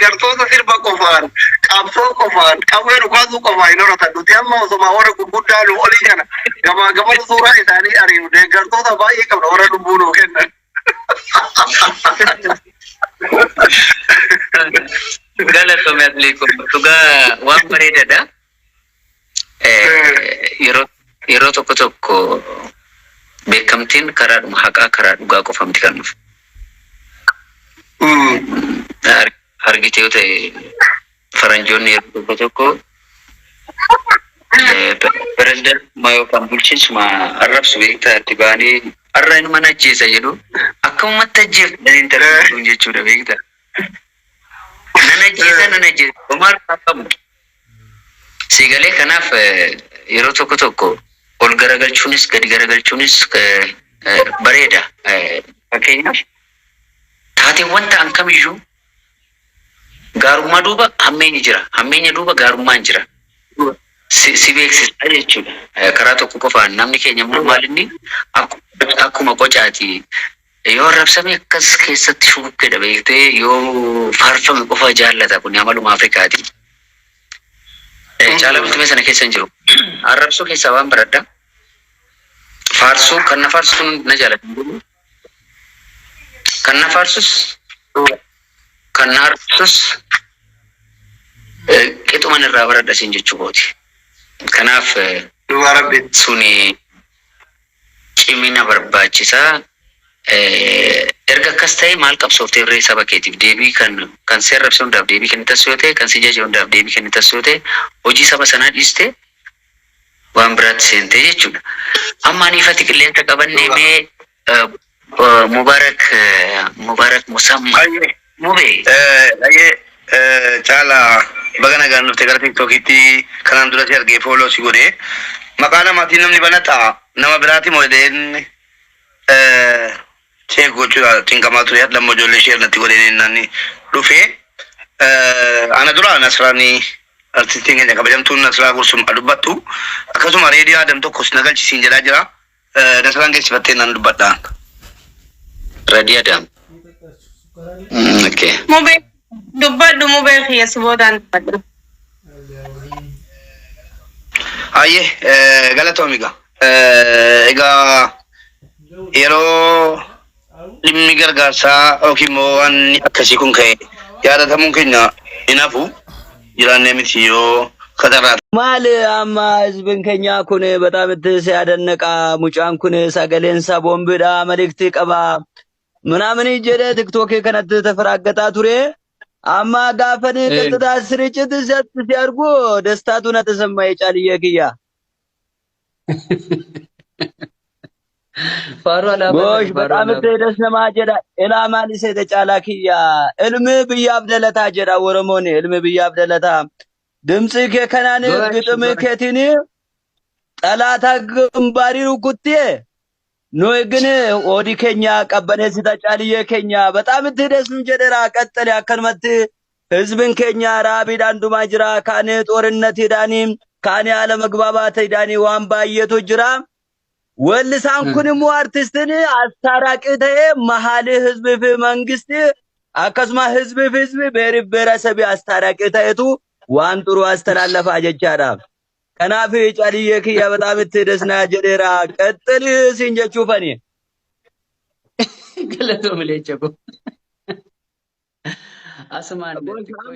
Deeggartoota sirba qofaan, qabsoo qofaan, qawwee dhukaasuu qofaan hin horatan. Nuti amma osoma warra gurguddaa nu olii kana gamaa gamana suuraa isaanii ari'u deeggartoota baay'ee qabna warra lubbuu nuu kennan. Galatoomi Asliiko. Dhugaa waan bareedaadha. Yeroo yeroo tokko tokko beekamtiin karaadhuma haqaa karaa dhugaa qofa miti kan dhufu. Argite yoo ta'e faranjoonni yeroo tokko tokko pirezidaantummaa yookaan bulchiinsuma arrabsu beektaa itti ba'anii har'a inuma na ajjeesa jedhu akkamumatti ajjeeftu intarviiwuun jechuudha beektaa. Nan ajjeesa nan ajjeesa homaa harkaa qabu. Sii galee kanaaf yeroo tokko tokko ol garagalchuunis gadi garagalchuunis bareeda. Fakkeenyaaf taateewwan ta'an kamiyyuu gaarummaa duuba hammeenyi jira. Hammeenya duuba gaarummaan jira. Si, si beeksisa jechuudha. Karaa tokko qofaan namni keenya immoo maal inni akkuma qocaati. Yoo arrabsame akkas keessatti shukukkedha beektee yoo faarfame qofa jaallata kun amaluma Afrikaati. Caalaa Bultumee sana keessa hin jiru. Arrabsoo keessaa waan baradha. Faarsuu kan na faarsu kun na jaalata. Kan na faarsus kan na arrabsus qixuman irraa baradha siin jechuu kooti. Kanaaf Dhugaa rabbi. suni cimina barbaachisa. Erga akkas ta'ee maal qabsooftee ree saba keetiif deebii kan kan si arrabse hundaaf deebii kennitas yoo ta'e kan si jaje hundaaf deebii kennitas yoo ta'e hojii saba sanaa dhiiste waan biraatti seentee jechuudha. Amma ani ifatti qilleensa qabannee mee Mubarak Mubarak Musamma Ayyee. Mubee. Ayyee Caalaa baga nagaan dhufte gara TikTokitti kanaan dura si argee follow si godhe. Maqaa namaatiin namni banata nama biraati moo jedheen check gochuudha cinqamaa ture hadha immoo ijoollee share natti godheen innaan dhufe. Ana dura Nasraanii artistiin keenya kabajamtuun Nasraa Gursum dubbattu akkasuma reediyoo Adam tokkos na galchisiin jedhaa jira. Nasraan geessifattee naan dubbadha. Radii Adam. Okay. Mubee dubbadhu mubee kiyya si boodaan dubbadhu. Hayyee galatoomi egaa. Egaa yeroo dhimmi gargaarsaa yookiin immoo waan akkasii kun ka'e yaadatamuun keenya hin hafu jiraannee miti yoo katarraa Maal amma hizbin keenya kun በጣም ሲያደንቃ mucaan kun sagaleen isaa boombiidha maliktii qaba ምናምን jedhe tiktookii kanatti ተፈራገጣ ture amma gaafani ቀጥታ ስርጭት ሲያርጉ ደስታቱ na ተሰማኝ ጫልዬ kiyya Faaruu alaabaa Gosh jedhu faaruu በጣም alaabaa. ደስ nama jedha ilaamaan isa caalaa kiyya ilmi biyyaaf dhalataa jedha Oromoon ilmi biyyaaf dhalataa ድምፂ kee kanaan Gosh ግጥም gosh. keetiin ጠላታ ግንባሪ rukuttee nuyi ግን odii keenya qabbaneessita caaliyee keenya በጣም itti ደስ jedheera ቀጥል akkanumatti ህዝብን keenya raabiidhaan dhumaa jira kaan ጦርነት ሂዳኒ kaan አለመግባባት ሂዳኒ waan baay'eetu jira Weellisaan kun immoo artistiin አስታራቂ ta'ee መሀል ህዝብ fi መንግስት akkasuma ህዝብ fi ህዝብ ብሔር ብሔረሰብ አስታራቂ ta'etu waan ጥሩ አስተላለፋ jechaadha. Kanaaf caliyyee kiyya በጣም itti ደስና jedheera ቀጥል siin jechuufani. Galatoomi leenca koo. Asumaan xiqqoo